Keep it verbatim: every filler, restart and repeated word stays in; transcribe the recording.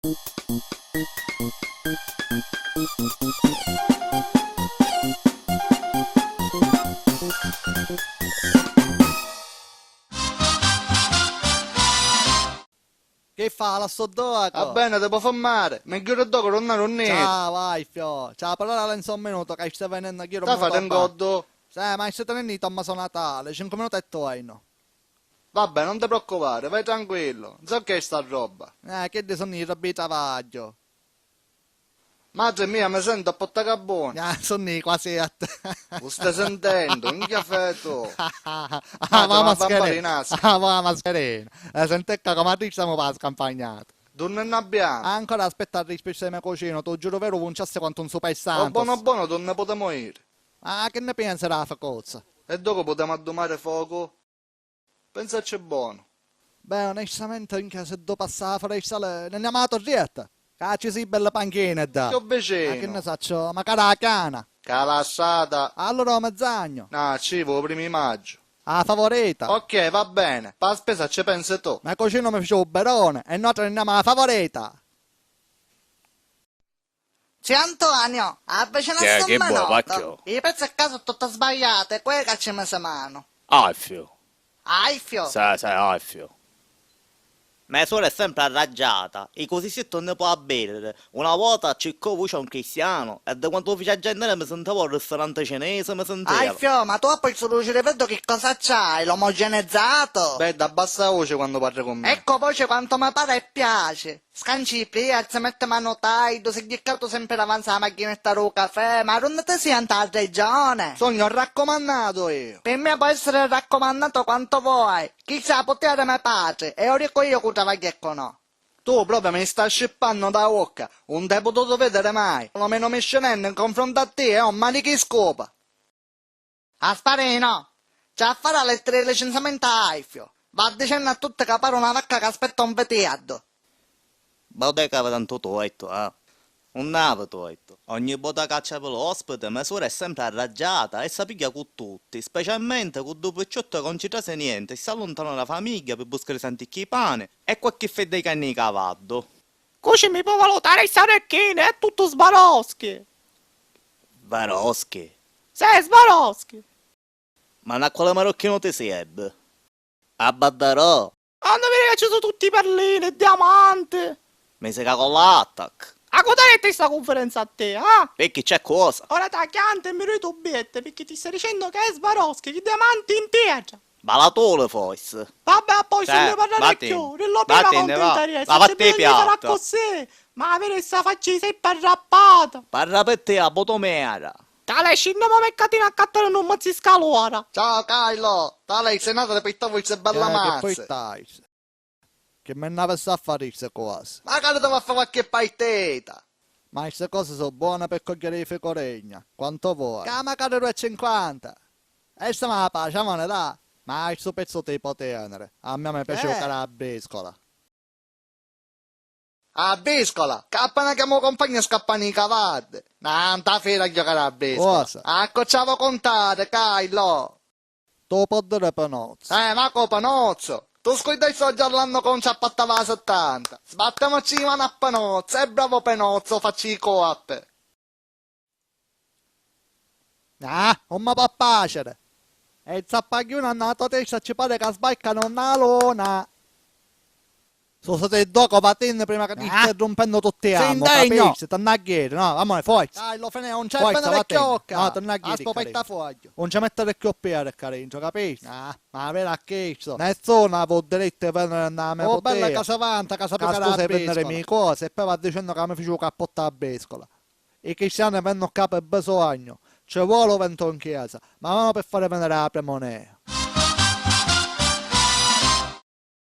Chi fa, lassu ddocu? Va bene, ti puoi fermare. Mi chiudo ddocu, non è un niente. Ciao, Alfio. Ciao, però la lenza un minuto, che stai venendo, chiudo un minuto. Sta fare un goddo. Sì, ma stai tenendo Tommaso Natale, cinque minuti e torno. Va bene, non ti preoccupare, vai tranquillo. Non so che è sta roba. Eh, che sono i robbi di travaglio. Madre mia, mi sento a pottacaboni. Ah, sono quasi a te. Lu stai sentendo? Minchia feto. Ah, mamma scherina. Ah, mamma scherina. Eh, senti che come ti stiamo per scampagnata. Dunne n'abbiamo? Ancora aspetta a risposta di me cugino, tu giuro vero vunciasse quanto un super santo. Oh, buono, buono, dunne potemo ire. Ah, che ne pensi della facozza? E dopo potemo addumare fuoco? Pensaci bonu. Beh, onestamente, anche se do passava fora di sale, ne andiamo a torrietta. Ca ci si belle panchine, da. Più vicino. Ma che ne saccio, magari a cana. Ca la strada. Allora, o mezzagno. No, ci vo, prima di maggio. A favorita. Ok, va bene. Pa spesa ci pensi tu. Ma così non mi fici un berone, e noi andiamo a favorita. Zio Antonio, avvicinassi un minuto. I pezzi ccà su tutti sbagliati, cu è ca ci misi manu? Alfio. Alfio? Sì, sì, Alfio. Me sora è sempre arraggiata, i cosi sitti non ne può avvedere. Una vota circò vuce a un cristiano e di quantu lu fici a gente mi senteva un ristorante cinese, mi senteva. Alfio, ma tu a poi su lu ciriveddu chi cosa c'hai? L'omogenizzato? Bedda, abbassa a voce quando parri con me. Ecco voce quanto mi pare e piace. Scanci i piazzi, metti manu taiddu, si ghiccatu sempri davanzi a la macchinetta du cafè, ma d'unni ti sienti a regione? Sognu raccomannatu io! Pi mia pò essiri raccomannato quantu voi, chi sa putìa di me patri, e u dicu io cu travagghieccu no. Tu proprio mi stai scippannu da vocca, un t'hai pututu vediri mai, non mi nomisci nenni in confrontu a tia, è un mali chi scopa! Gasparino, c'ha a fari a lettera di licenziamentu a Aifio. Va dicennu a tutti ca pari una vacca ca aspetta un vitiaddu. Boteca tantu tuettu, eh? Un havi tuettu. Ogni vota ca c'havi l'ospiti, me sora è sempri arraggiata e sa pigghia cu tutti, specialmente cu dui picciotti ca non ci trasi nienti, si alluntana da famigghia pi buscari santicchi pani e qualchi fedda di canni di cavaddu. Cuci mi pò valutari sta orecchina? È tuttu Swarovski! Swarovski? Sì, Swarovski! Ma na quali marocchinu ti servi? A baddarò? Quannu viri ca ci su tutti i perlini, diamanti! Mi si caco l'attac! A cu t'ha dettu sta cunfidenza a te, ah? Picchì c'è cosa? Ora ta chianti e mi dui tubiette, picchì ti sta dicennu ca è Swarovski, chi diamanti in pietra! Balatuli forsi. Vabbè, a poi, cioè, si ne parla di chiù, dillo prima con pietà, se ci veni a fari accussì, ma aviri sta facci di seppa arrappata. Parra pi tia, butumera. Talè, scinni mo me catinu a cattari un mozzi scalora. Ciao, Carlo. Talè, sei nato da pittà vulze bella mazza. Che poi stai? Chi mi nn'avissi a fari sti cosi? Macari ti va a fa qualchi partita! Ma sti cosi su boni pi cogghiari i ficuregna, quantu voi. Ca macari dui e cinquanta! E sta ma paci, amore, dai! Ma stu pezzu ti pò teniri, a mia mi piaci jucari a briscola. A briscola? Ca appena chiamu u compagnu scappanu i cavaddi! Nanta fira a jucari a briscola! Cosa? Accu ci havi cuntari, Carlo! Tu pò diri Pinozzu. Eh, ma cu Pinozzu? Tu scurdasti oggi all'annu ca un ci appattava a settanta? Sbattiamuci i mani a Pinozzu, è bravu Pinozzu, facci i coppi. Ah, un mi pò paciri. E i zappagghiuni a na to testa ci pari ca sbarcanu na luna. Su siti ddocu vatinni prima ca ti stai rumpennu tutti i ammu, capisti? T'annagghiri, no? Amore, forza. Dai, lo fine, non c'è forza, bene le chiocca. No, t'annagghiri. Aspo pettafoglio. Non ci mettere più piede qua dentro, capisti? Ah, ma vera chisto. Nessuna vuol diritto di venire nella mia bottega. Oh, bella casa vanta, casa più cara a briscola. Scusa, prendere i miei cose e poi va dicendo che mi fici un cappotto a briscola. I cristiani vennu ccà pi bisognu. Ci vuole u ventu in chiesa, ma non pi fari veniri a primonea.